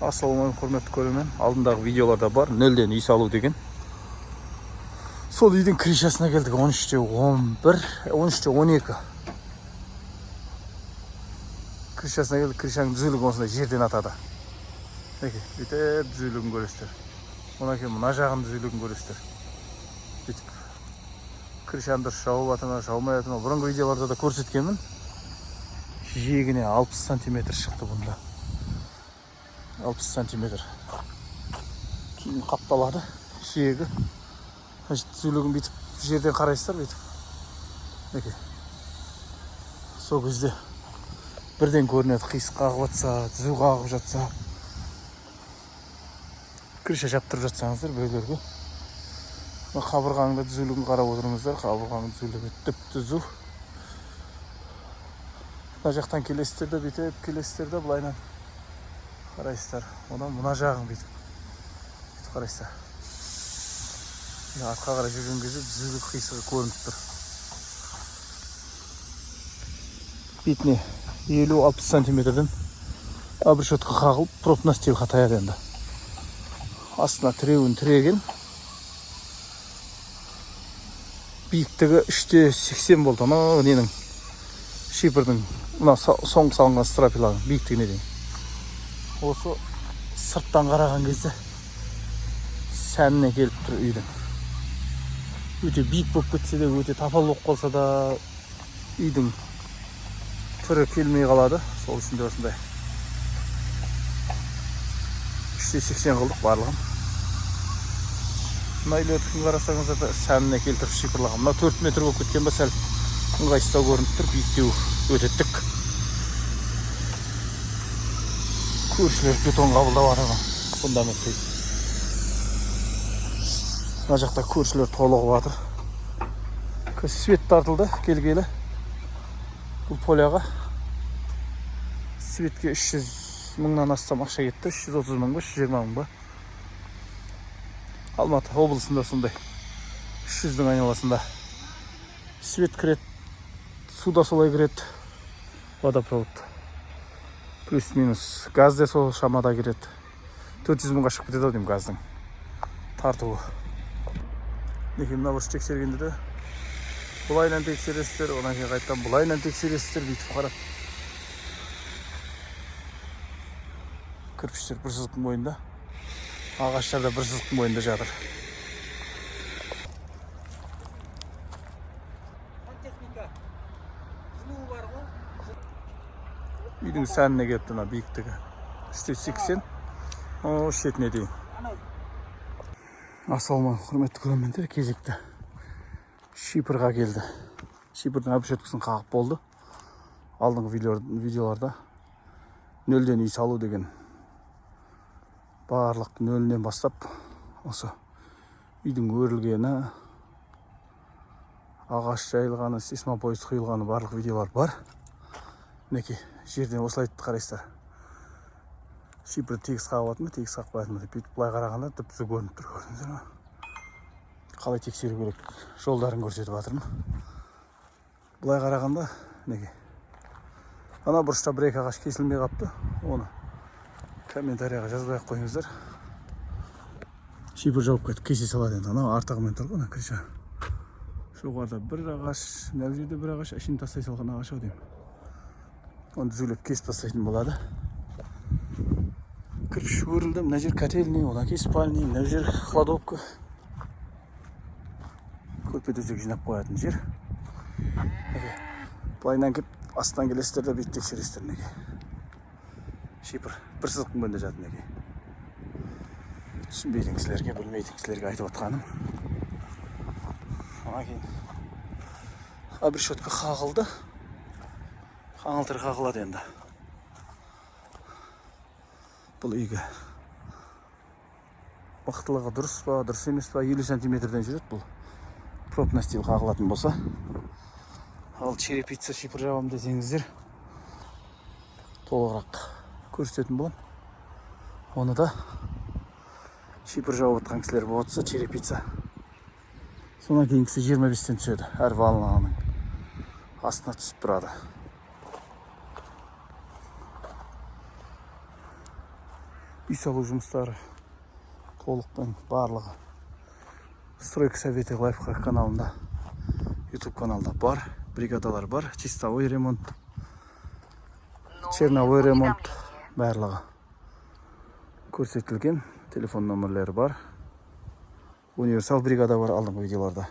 Ассалаумағалейкум, құрметті көрермен. Алдындағы видеоларда бар, нөлден үй салу деген. Сол үйдің крышасына келдік. 13-те 11, 13-те 12. Крышасына келдік. Крышаның түзулігін осындай жерден атады. Мінекей, бүйтіп түзулігін көресіздер. Одан кейін мына жағының түзулігін көресіздер. Бүйтіп крышаны дұрыс жауып жатыр ма, жаумай жатыр ма, бұрынғы видеоларда да көрсеткенмін. Жиегіне 60 сантиметр шықты бұнда. 60 сантиметр. Кейін қапталады жиегі. Значит, түзулігін бүйтіп жерден қарайсыздар бүйтіп. Мінекей. Сол кезде бірден көрінеді, қисық қағып жатса, түзу қағып жатса. Крыша жаптырып жатсаңыздар біреулерге, мына қабырғаның да түзулігін қарап отырыңыздар. Қабырғаның түзулігі түп түзу. Мына жақтан келесіздер де, бүйтіп келесіздер де, былайынан қарайсыздар. Одан мына жағын бүйтіп қарайсыздар. Мына артқа қарай жүрген кезде түзулік, қисығы көрініп тұр. Бетіне 50-60 сантиметрден обрешетка қағылып, профнастил қатаяды енді. Астына тіреуін тіреген. Биіктігі 3,80 болды. Анау ненің, шипердің, мына соңғы салынған стропиланың биіктігіне дейін. Осы сырттан қараған кезде сәніне келіп тұр үйдің. Өте биік болып кетсе де, өте тапал болып қалса да, үйдің түрі келмей қалады. Сол үшін де осындай 3,80 қылдық барлығын. Мына үйлердікін қарасаңыздар да, сәніне келтіріп шипырлаған. Мына 4 метр болып кеткен ба, сәл ыңғайсыздау көрініп тұр, биіктеу, өте тік. Көршілер бетон қабылдап жатыр, фундамент құйып. Мына жақта көршілер толығып жатыр. Свет тартылды келгелі бұл поляға. Светке 300 мыңнан астам ақша кетті. 330 мың ба, 320 мың ба? Алматы облысында сондай 300-дің айналасында свет кіреді, су да солай кіреді, водопровод плюс минус, газ де сол шамада кіреді. 400 мыңға шығып кетеді ау деймін газдың тартуы. Мінекей, мына бұрыш тексергенде де былайынан тексересіздер, одан кейін қайтадан былайынан тексересіздер, бүйтіп қарап. Кірпіштер бір сызықтың бойында, ағаштар да бір сызықтың бойында жатыр. Сантехника, жылуы бар ғой. Үйдің сәніне келіпті мына биіктігі 3,80, о шетіне дейін. Анау. Ассалаумағалейкум, құрметті көрермендер. Кезекті шиперға келді. Шипердің обрешеткасын қағып болды. Алдыңғы видеоларда нөлден үй салу деген, барлық нөлінен бастап осы үйдің өрілгені, ағаш жайылғаны, сейсмопояс құйылғаны, барлық видеолар бар. Мінекей, жерден осылай қарайсыздар, шипер тегіс қағып жатыр ма, тегіс қақпай жатыр ма деп. Бүйтіп былай қарағанда түп түзу көрініп тұр, көрдіңіздер ма? Қалай тексеру керек, жолдарын көрсетіп жатырмын. Былай қарағанда, мінекей, ана бұрышта бір екі ағаш кесілмей қалыпты, оны комментарияға жазбай ақ қойыңыздар. Шипер жауып кетіп кесе салады енді. Анау артығымен тұр ғой ана крыша. Жоғарыда бір ағаш, мына жерде бір ағаш, әшейін тастай салған ағаш ау деймін. Оны түзулеп кесіп тастайтын болады. Кірпіш өрілді. Мына жер котельный, одан кейін спальный, мына жер кладовка, көрпе төсек жинап қоятын жер. Мінекей, былайынан келіп, астынан келесіздер де, бүйтіп тексересіздер. Мінекей, шипер бір сызықтың бойында жатыр. Мінекей, түсінбейтін кісілерге, білмейтін кісілерге айтып отқаным. Одан кейін обрешетка қағылды, қаңылтыр қағылады енді бұл үйге. Мықтылығы дұрыс па, дұрыс емес па? 50 сантиметрден жүреді бұл профнастил қағылатын болса. Ал черепица, шипер жабамын десеңіздер, толығырақ көрсететін боламын оны да. Шипер жауып жатқан кісілер болып жатса, черепица, содан кейінгісі 25-тен түседі, әр волнаның астына түсіп тұрады. Үй салу жұмыстары толықпен барлығы «Стройка советы лайфхак» каналында, YouTube каналда бар. Бригадалар бар, чистовой ремонт, Новые черновой ремонт, уведомления. Барлығы көрсетілген, телефон нөмірлері бар. Универсал бригада бар, алдыңғы видеоларда.